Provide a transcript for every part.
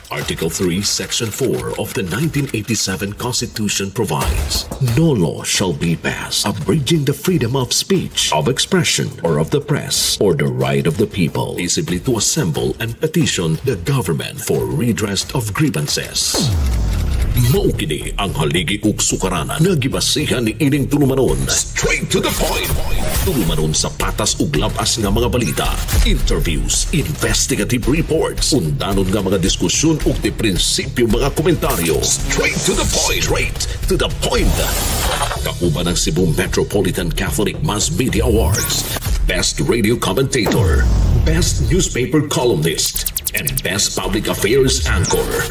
Article 3, Section 4 of the 1987 Constitution provides, "No law shall be passed abridging the freedom of speech, of expression, or of the press, or the right of the people peaceably to assemble and petition the government for redress of grievances." Mao kini ang haligi ug sukaranan nga gibasihan ni ining tulumanon. Straight to the point. Tulumanon sa patas ug labas nga mga balita, interviews, investigative reports, undanon nga mga diskusyon ug di prinsipyo mga komentaryo. Straight to the point. Straight to the point. Kauban ang Cebu Metropolitan Catholic Mass Media Awards, Best Radio Commentator, Best Newspaper Columnist, and Best Public Affairs Anchor.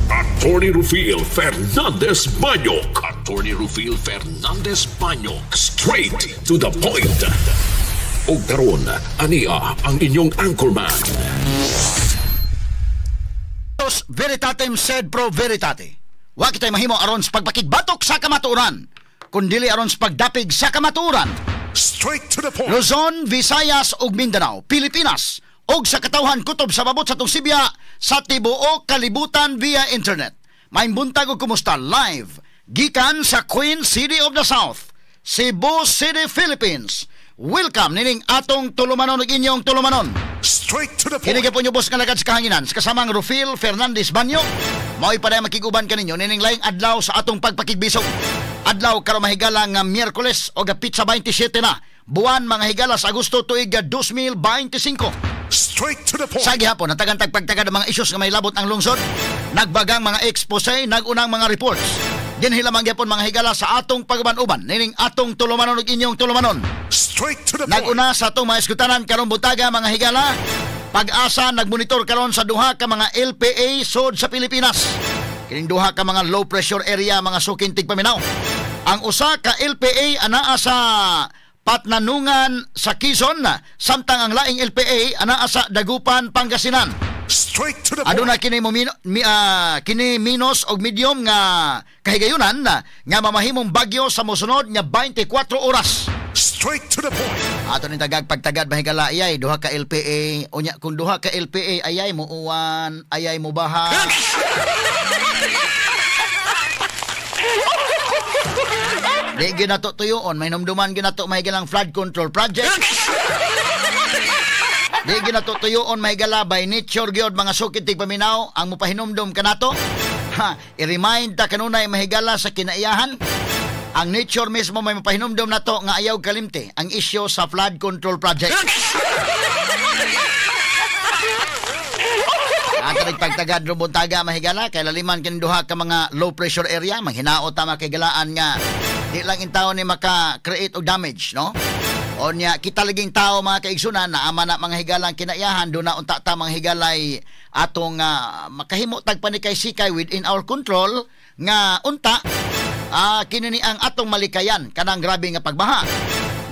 Attorney Rufil Fernandez Banyok. Attorney Rufil Fernandez Banyok. Straight to the point. Og karon, ania ang inyong anchorman. Veritatem sed pro veritate. Wa kitay mahimo aron sa pagpakigbatok sa kamatuoran, kundili aron sa pagdapig sa kamatuoran. Straight to the point. Luzon, Visayas ug Mindanao, Pilipinas ug sa katawhan kutob sa babot sa Sibya sa tibuok kalibutan via internet. Maayong buntag ug kumusta live gikan sa Queen City of the South, Cebu City, Philippines. Welcome nining atong tulumanon ug inyong tulumanon. Straight to the point. Kini gyapon boss nga lagad sa kahanginan sa kasamang Rufil Fernandez Banyo. Mao'y paday makiguban kaninyo nining laing adlaw sa atong pagpakigbisog. Adlaw karon, mahigala, nga Miyerkules o petsa 27 na buwan, mga higala, sa Agosto, tuig 2025. Straight to the point. Sa gihapon, natagan tag pagtagad ang mga isyus nga may labot ang lungsod, nagbagang mga expose, nagunang mga reports. Dinhi lamang gyapon, mga higala, sa atong pag-uban-uban nining atong tulumanon ug inyong tulumanon. Straight to the point. Naguna sa atong mga eskutanan karong buntaga, mga higala, PAGASA nagmonitor karon sa duha ka mga LPA sod sa Pilipinas. Kining duha ka mga low pressure area, mga suking tigpaminaw. Ang usa ka LPA anaa sa Patnanungan sa Quezon, samtang ang laing LPA anaa sa Dagupan, Pangasinan. Straight to the point. Aduna kini mo kini minos og medium nga kahigayunan nga mamahimong bagyo sa mosunod nga 24 oras. Straight to the point. Ato ning tagag pagtagad, mahigala, ayay duha ka LPA. Unya kung duha ka LPA, ayay mo uwan, ayay mo baha. Di ginato tuyoon, may numduman ginato, mahigalang, flood control project. Di ginato tuyoon, mahigala, by nature gyud, mga sukit tigpaminaw, ang mupahinumdum kanato. Ha, i-remind ta kanunay, mahigala, sa kinaiyahan. Ang nature mismo may mapahinumdum nato nga ayaw kalimti ang isyu sa flood control project. Ang pagtagad buntaga, mahigala, kay laliman kini duha ka mga low pressure area, manghinaot ta makigalaan nga di lang in tao ni maka-create og damage, no? O niya, kita laging tao, mga kaigsunan, na ama na mga higalang kinaiyahan, doon na unta ta, mga higalay, atong makahimo tag panikay sikay within our control nga unta kini ni ang atong malikayan kanang grabe nga pagbaha.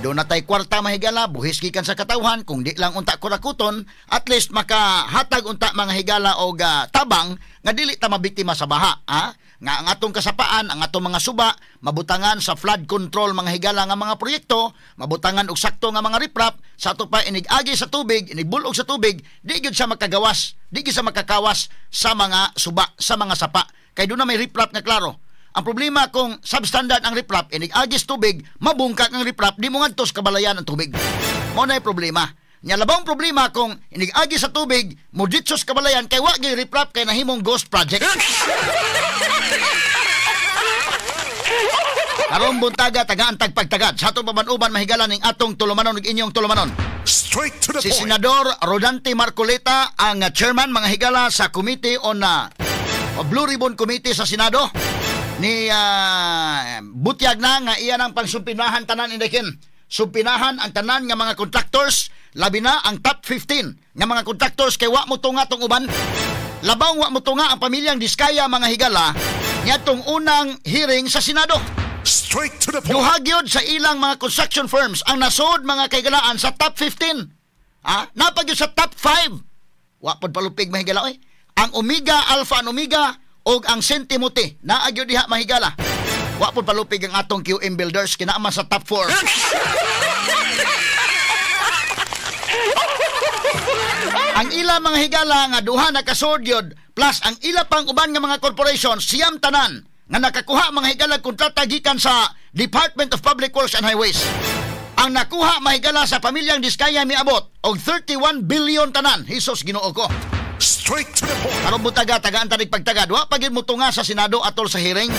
Doon na tay kwarta, mahigala, buhis gikan sa katawhan, kung di lang unta kurakuton, at least makahatag unta, mga higala, og tabang nga dili ta mabiktima sa baha, ha? Nga ang atong kasapaan, ang atong mga suba, mabutangan sa flood control, mga higala, nga mga proyekto, mabutangan og sakto nga mga riprap, sa ato pa inig-agi sa tubig, inigbulog sa tubig, di gyud siya makagawas, di gyud siya makakawas sa mga suba, sa mga sapa. Kay doon na may riprap nga klaro. Ang problema kung substandard ang riprap, inig-agis tubig, mabungkak ang riprap, di mo ngadtos kabalayan ang tubig. Mao na problema. Nya labang problema kung inig-agi sa tubig, moditsos kabalayan kay wa gyud riprap kay nahimong ghost project. Karon buntaga, tagaan tagpagtagad sa atong paban-uban, mahigala, ning atong tulumanon ug inyong tulumanon. Straight to the Si point. Senador Rodante Marcoleta ang chairman, mga higala, sa Committee on Blue Ribbon Committee sa Senado ni butyag na nga iyan ang pangsumpinahan tanan indikin. Sumpinahan ang tanan nga mga contractors, labi na ang top 15 nga mga contractors kay wa mo tunga tong uban. Labaw wa mo tunga ang pamilyang Diskaya, mga higala, niadtong unang hearing sa Senado. Straight to the point. Duha gyud sa ilang mga construction firms ang nasod, mga kaigalaan, sa top 15. Ah, napag sa top 5. Wa pod palupig, mahigala, oy. Ang Omega, Alpha and Omega og ang Saint Timothy naa gyud diha, mahigala. Wa pod palupig ang atong QM Builders kinaama sa top 4. Ang ila mga higala nga duha na kasodyod plus ang ila pang uban nga mga corporation, siyam tanan nga nakakuha, mga higala, kontrata gikan sa Department of Public Works and Highways. Ang nakuha, mahigala, sa pamilyang Diskaya miabot og 31 billion tanan. Hesus, Ginoo ko. Straight to the point. Karong butaga, tagaan tanig pagtagad. Wa pa gyud motunga sa Senado atol sa hearing.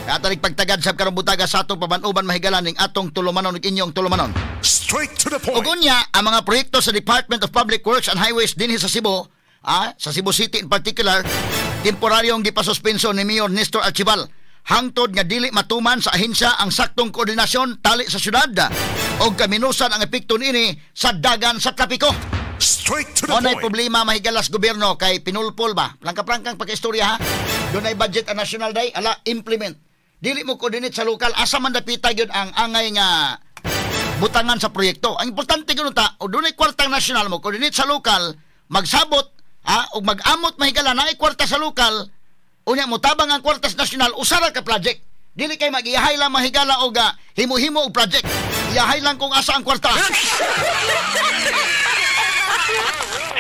Kaya tanig pagtagad sab karong butaga sa atong paban-uban, mahigala, ning atong tulumanon ug inyong tulumanon. Straight to the Ug point. unya, ang mga proyekto sa Department of Public Works and Highways dinhi sa Cebu, sa Cebu City in particular, temporaryong gipasuspenso ni Mayor Nestor Archival hangtod nga dili matuman sa ahensya ang saktong koordinasyon tali sa syudad og kaminusan ang epekto niini sa dagan sa trapiko. Straight to the Mao point. problema, mahigalas, gobyerno kay pinulpol ba? Plangka-plangkang pagkaistorya ha. Dunay budget ang national day, ala implement. Dili mo coordinate sa lokal, asa man dapita gyud ang angay nga butangan sa proyekto. Ang importante gyud ta, o dunay kwartang national mo coordinate sa lokal, magsabot ha, og mag-amot, mahigala, naay kwarta sa lokal, unya motabang ang kwarta sa national, usara ka project. Dili kay magiyahay lang, mahigala, og himo-himo og project. Iyahay lang kung asa ang kwarta.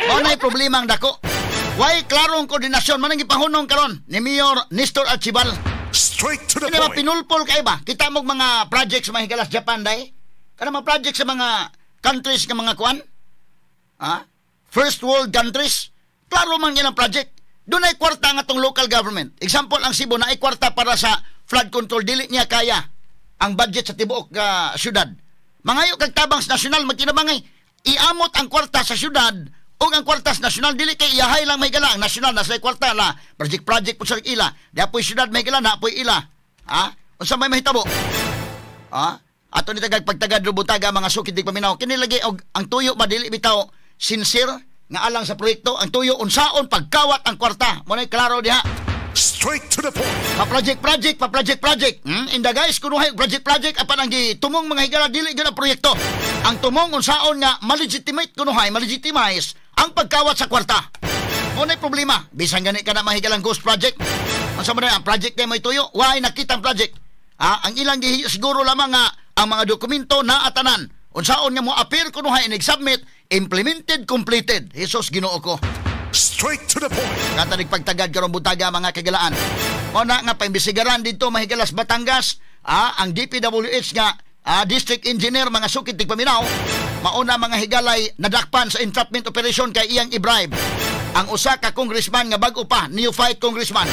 Mao na'y problema ang dako. Way klarong koordinasyon man ang gipahunong karon ni Mayor Nestor Archival. Straight to the Kini ba point. pinulpol kay ba? Kita mo mga projects, mga higalas, Japan day. Kana mga project sa mga countries nga mga kuan? Ha? First world countries. Klaro man yan ang project. Dunay kwarta nga atong local government. Example, ang Cebu naay kwarta para sa flood control, dili niya kaya ang budget sa tibuok syudad. Mangayo kag tabang sa nasyonal, magtinabangay. Iamot ang kwarta sa syudad ug ang kwarta sa nasyonal, dili kay iyahay lang may gala ang nasyonal nasa kwarta la project project po sa ila. Di apoy syudad may gala na apoy ila. Ha? Unsa may mahitabo? Ha? Ato ni tagag pagtagad rubutaga, mga sukid di paminaw. Kini lagi og ang tuyo ba dili bitaw sincere nga alang sa proyekto, ang tuyo unsaon pagkawat ang kwarta. Mo na klaro diha. Straight to the point. Pa project project, pa project project. In the guys kunuhay project project apan ang gitumong, mga higala, dili gyud ang proyekto. Ang tumong unsaon nga malegitimate kunuhay, malegitimize ang pagkawat sa kwarta. Mo na problema. Bisan gani ka na mahigalang ghost project. Unsa man na ang project day may tuyo, way nakita ang project. Ah, ang ilang siguro lamang nga ang mga dokumento na atanan. Unsaon nga mo appear kunuhay inig submit, implemented, completed. Jesus, Ginoo ko. Straight to the point. Katanig pagtagad karong butaga, mga kagalaan. Mao na nga paimbestigaran dito, mahigalas, Batangas, ang DPWH nga district engineer, mga sukit tigpaminaw, mauna, mga higalay, nadakpan sa entrapment operation kay iyang i-bribe ang usa ka congressman nga bag-o pa, neophyte congressman.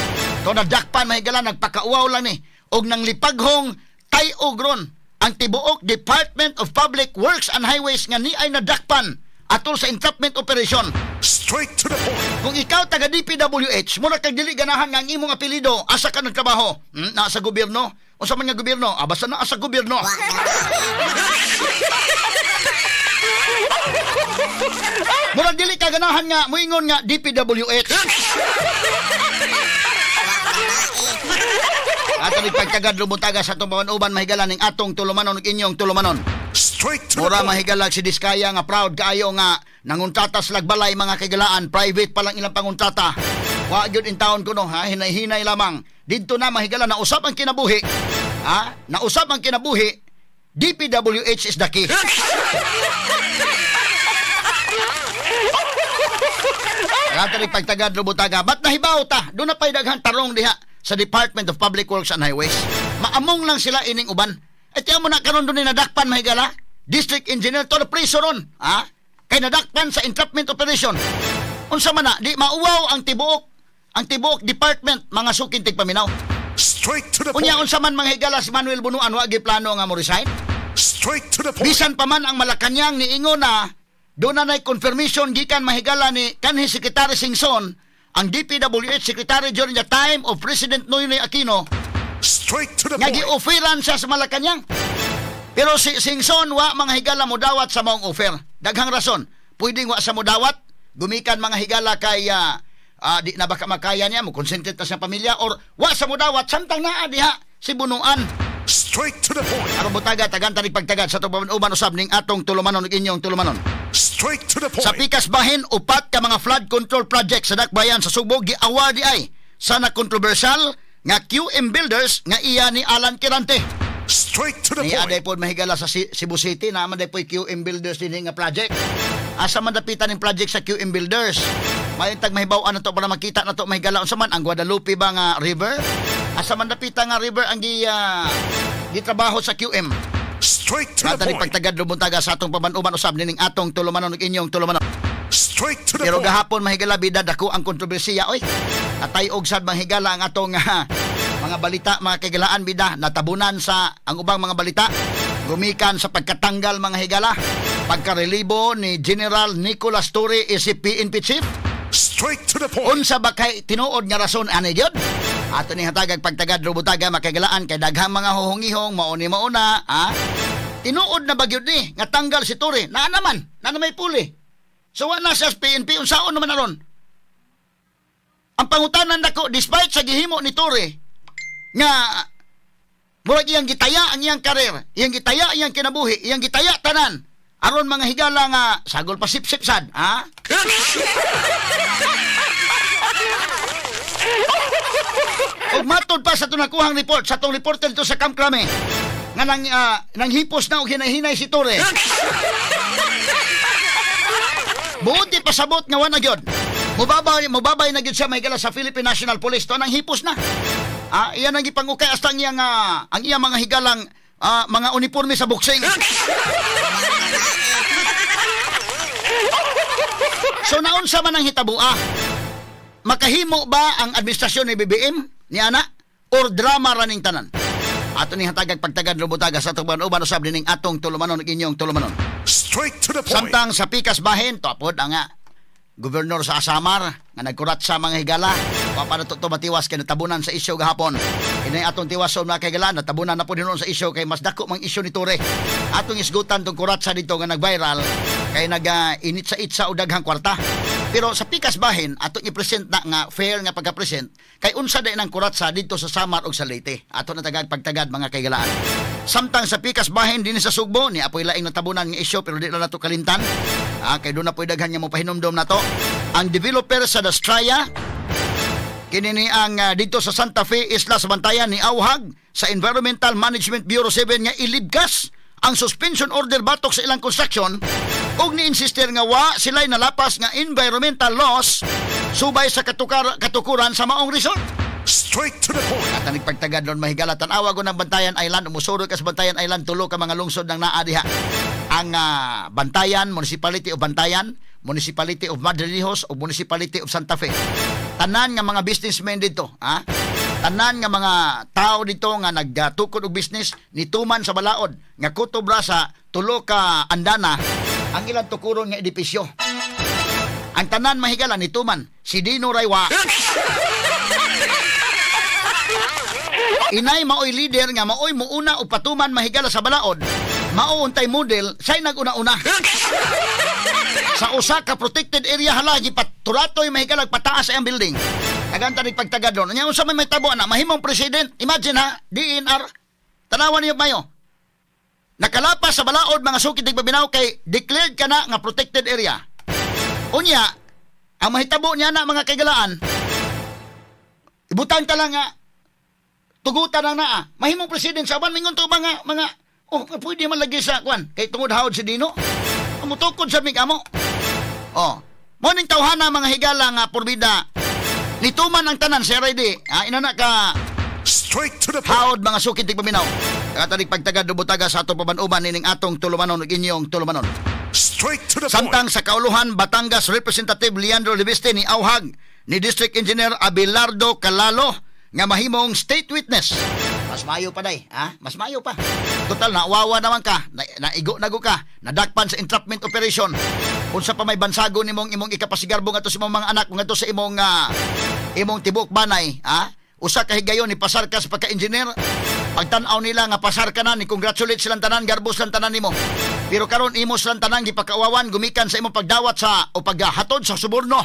To nadakpan, mahigala, nagpakauwaw lang ni og nang lipaghong tay-og ron ang tibuok Department of Public Works and Highways nga ni ay nadakpan atol sa entrapment operation. Straight to the point. Kung ikaw taga DPWH, mura kag dili ganahan nga ang imong apelyido, asa ka nagtrabaho? Naa sa gobyerno? Unsa man nga gobyerno? Ah, basta naa sa gobyerno. Mura dili ka ganahan nga moingon nga DPWH. Ato ni pagtagad lumutaga sa atong uban, mahigala, ning atong tulumanon ug inyong tulumanon. Straight to the Mura point. mahigalag si Diskaya nga proud kaayo nga nangontrata sa lagbalay, mga kagalaan, private pa lang ilang pangontrata. Wa gyud in town kuno ha, hinay-hinay lamang. Didto na, mahigala, nausap ang kinabuhi. Ha? Nausap ang kinabuhi. DPWH is the key. Kaya pagtagad lubutaga, ba't nahibaw ta? Doon na pa'y daghan tarong diha sa Department of Public Works and Highways. Maamong lang sila ining uban. At mo na karon doon nadakpan, mahigala. District Engineer to the prison ron. Ha? Kay nadakpan sa entrapment operation. Unsa man na, di mauwaw ang tibuok department, mga sukin tigpaminaw. Straight to the Unya point. unsa man, mga higala, si Manuel Bunuan wa plano nga mo resign? Straight to the point. Bisan pa man ang Malacañang niingon na doon na confirmation gikan, mahigala, ni kanhi Secretary Singson, ang DPWH Secretary during the time of President Noynoy Aquino, Straight to the nga point. gi-offeran siya sa Malacañang. Pero si Singson wa, mga higala, modawat sa maong offer. Daghang rason. Pwedeng wa sa modawat, gumikan, mga higala, kay di na baka makaya niya, mo concentrate na sa pamilya or wa sa modawat samtang naa diha si Bunuan. Straight to the point. Aron butaga tagan tanig pagtagad sa atong uban usab ning atong tulumanon ug inyong tulumanon. Straight to the point. Sa pikas bahin, upat ka mga flood control project sa Dakbayan sa Subo gi-award di ay sa na controversial nga QM Builders nga iya ni Alan Quirante. Straight to the Ni point. aday po mahigala sa Cebu City na man day po QM Builders dinhi nga project. Asa man dapitan ning project sa QM Builders? Mayong tag mahibaw-an na to para makita na to, mahigala, unsa man ang Guadalupe ba nga river? Asa man dapitan nga river ang gitrabaho sa QM? Straight to the Mata ni point. pagtagad buntaga sa atong paban-uban usab nining atong tulumanon ug inyong tulumanon. Straight to the Pero point. gahapon, mahigala, bida, dako ang kontrobersiya oy. Atay og sad, mahigala, ang atong mga balita, mga kahigalaan, bida, natabunan sa ang ubang mga balita gumikan sa pagkatanggal, mga higala, pagkarelibo ni General Nicolas Torre isip PNP chief. Straight to the point. Unsa ba kay tinuod nga rason ani gyud? Ato ni hatagag pagtagad rubutaga, makahigalaan, kay daghang mga huhungihong mao ni mauna, ha? Tinuod na ba gyud ni nga tanggal si Torre? Naa naman, naa na may puli. So wa na siya sa PNP, unsaon naman aron? Ang pangutanan nako, despite sa gihimo ni Torre nga murag iyang gitaya ang iyang karir, iyang gitaya ang iyang kinabuhi, iyang gitaya tanan aron, mga higala, nga sagol pa sip-sip sad, ha? Ug matod pa sa itong nakuhang report, sa itong reporter dito sa Camp Crame, nga nang hipos na og hinay-hinay si Torre. Buti pasabot nga wa na gyud. Mubabay na gyud siya, mahigala, sa Philippine National Police. To nang hipos na. Iyan ang gipangukay hasta ang iyang mga higalang mga uniforme sa boxing. So naunsa man ang hitabua? Makahimo ba ang administrasyon ni BBM ni ana or drama raning tanan? Ato ni hatagag pagtagad rubutaga sa atong uban usab dining atong tulumanon ug inyong tulumanon. Straight to the point. Samtang sa Pikas Bahin, tapod ang gobernador sa Samar nga nagkurat sa mga higala, wa pa na to matiwas kay natabunan sa isyu gahapon. Inay atong tiwason, mga kahigala, natabunan na po din sa isyu kay mas dako mang isyu ni Torre. Atong isgutan tong kuratsa dito nga nag-viral kay nag-init sa itsa o daghang kwarta. Pero sa Pikas Bahin, atong i-present na nga fair nga pagka-present kay unsa day nang kuratsa dito sa Samar ug sa Leyte. Ato na tagag pagtagad, mga kahigalaan. Samtang sa Pikas Bahin dinhi sa Sugbo, ni apoy laing natabunan nga isyu pero di na nato kalimtan. Kay doon na po'y daghan nga mo pahinumdom nato. Ang developer sa Dastraya, kini ni ang dito sa Santa Fe, Isla sa Bantayan, ni Auhag sa Environmental Management Bureau 7 nga ilibkas ang suspension order batok sa ilang construction ug ni-insister nga wa sila'y nalapas nga environmental laws subay sa katukuran sa maong resort. Straight to the point. At ang pagtagad doon, mahigala, tan-awa ko ng Bantayan Island, umusuro ka sa Bantayan Island, tulo ka mga lungsod ng naa diha. Ang Bantayan, Municipality of Bantayan, Municipality of Madridejos o Municipality of Santa Fe. Tanan nga mga businessmen dito, ha? Tanan nga mga tao dito nga nagtukod og business nituman sa balaod nga kutob ra sa tulo ka andana ang ilang tukuron nga edipisyo. Ang tanan, mahigala, nituman. Si Dino Raywa. Inay maoy leader nga maoy muuna o patuman, mahigala, sa balaod. Mao untay model, say naguna-una. Sa usa ka protected area hala gipaturatoy, mahigala, pataas ang building. Aganta ni pagtagad doon. Nya unsa may tabo ana mahimong president? Imagine ha, DNR. Tanawan niyo mayo. Nakalapas sa balaod, mga sukid tigpabinaw, kay declared ka na nga protected area. Unya, ang mahitabo niya na, mga kaigalaan, ibutang ta lang nga tugutan ang naa. Mahimong president sa uban mingon to mga oh pwede man lagi sa kwan kay tungod hawod si Dino. Mutukod sa mig amo. Oh, mo ning tawhana, mga higala, nga porbida nituman ang tanan sa RID. Ha, inana ka Straight to the point. hawod, mga sukid tigpaminaw. Katanig pagtagad dubutaga sa atong paban-uban nining atong tulumanon ug inyong tulumanon. Straight to the point. Samtang sa Kauluhan, Batangas Representative Leandro Leviste ni Auhag ni District Engineer Abelardo Calalo nga mahimong state witness. Mas mayo pa day, ha? Mas mayo pa. Total nawawa naman ka, naigo nago ka, nadakpan sa entrapment operation. Unsa pa may bansago nimong imong ikapasigarbo ngadto sa imong mga anak, ngadto sa imong tibuok banay, ha? Usa ka higayon ni pasar ka sa pagka-engineer. Pagtan-aw nila nga pasar ka na, ni congratulate silang tanan, garbo silang tanan nimo. Pero karon imo silang tanan gipakauwawan gumikan sa imong pagdawat sa o paghatod sa suborno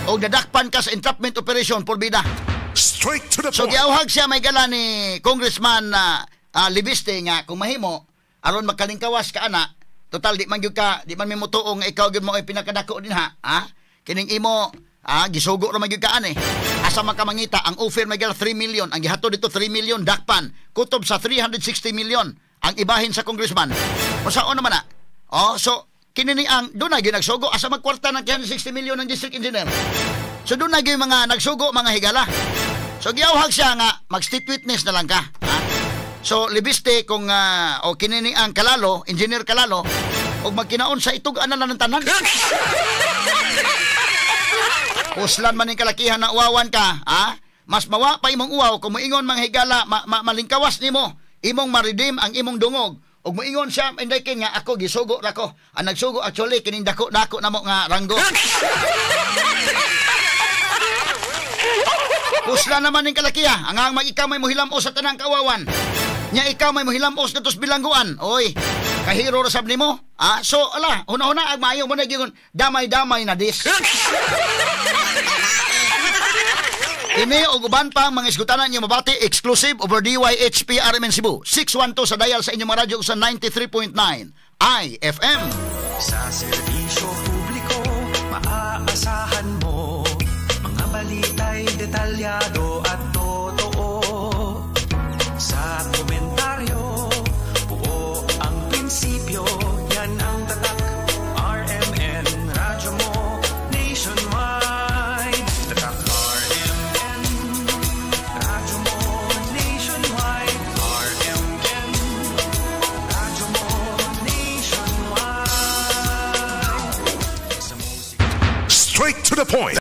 o nadakpan ka sa entrapment operation por bida. Straight to the So point. giauhag siya may gala ni Congressman Leviste nga kung mahimo aron makalingkawas ka ana, total di man gyud ka, di man mimutuo nga ikaw gyud mo ay pinakadako din ha, ha? Kining imo gisugo ra man gyud ka ani. Asa man ka mangita ang offer may gala 3 million, ang gihatod dito 3 million dakpan kutob sa 360 million ang ibahin sa congressman. Unsaon naman na? Oh, so Kini ni ang doon na ginagsugo, asa magkwarta ng 360 million ng district engineer. So doon na gyud mga nagsugo, mga higala. So giyawhag siya nga mag-state witness na lang ka. Ha? So libiste kung o kini ni ang Kalalo, engineer Kalalo, og magkinaon sa itug-an na lang ng tanan. Uslan man ning kalakihan na uwawan ka, ha? Mas mawa pa imong uwaw kung moingon, mga higala, malingkawas nimo, imong ma-redeem ang imong dungog. Ug moingon siya inday nga ako gisugo ra ko. Ang nagsugo actually kining dako dako namo nga ranggo. Uslan naman ning kalakiha, ang ang ikaw may mohilam-os sa tanang kawawan. Nya ikaw may mohilam-os kadtos bilangguan. Oy, kahiro ra sab nimo. Ah, so ala, huna-huna ag maayo mo na gyud damay-damay na dis. Ini og uban pa ang mga isgutanan niyo mabati exclusive over DYHP RMN Cebu. 612 sa dial sa inyong radyo sa 93.9 IFM. Sa serbisyo publiko, maaasahan mo. Mga balita'y detalyado at totoo. Sa komentaryo, buo ang prinsipyo. Yan ang tatak, RMN, radyo mo, nationwide. Tatak RMN, radyo mo, nationwide. RMN, radyo mo, nationwide. Sa musika. Straight to the point.